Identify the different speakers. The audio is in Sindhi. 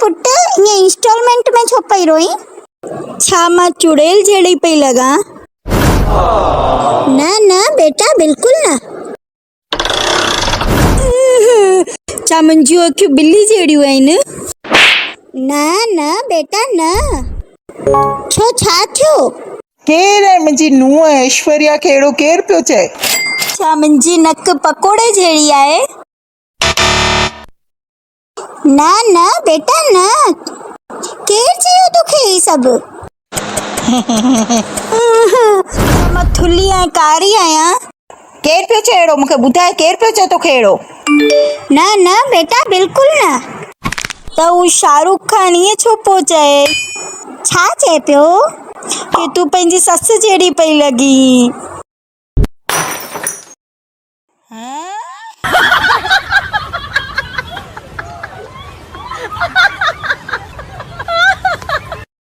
Speaker 1: پٽ، ائين انسٽالمينٽ ۾ ڇو پئي روئين؟
Speaker 2: ڇا مان چڙيل جهڙي پئي لڳان؟
Speaker 1: نه نه بيٽا بلڪل نه.
Speaker 2: ڇا منهنجيون اکيون ٻلي جهڙيون آهن؟
Speaker 1: نه نه بيٽا نه. ڇو ڇا ٿيو؟
Speaker 3: ڪير آهي منهنجي نونهن ايشوريا کي اهڙو ڪير پيو چئي؟
Speaker 2: ڇا منهنجي نڪ پڪوڙي جهڙي آهي؟
Speaker 1: نه نه بيٽا نه. ڪير چيو توکي هي سڀ؟
Speaker 2: ڇا مان ٿلهي ۽ ڪاري آهيان؟
Speaker 3: ڪير پيو چئي اهڙو مون کي ٻڌاء ڪير پيو چئي توکي اهڙو؟
Speaker 1: نه نه بيٽا بلڪل نه.
Speaker 2: ته هو شاهه رخ خان ائين ڇو پيو چئي؟
Speaker 1: ڇا چئي پيو؟
Speaker 2: ڪي تون پنهنجي سس جهڙي پئي لڳين.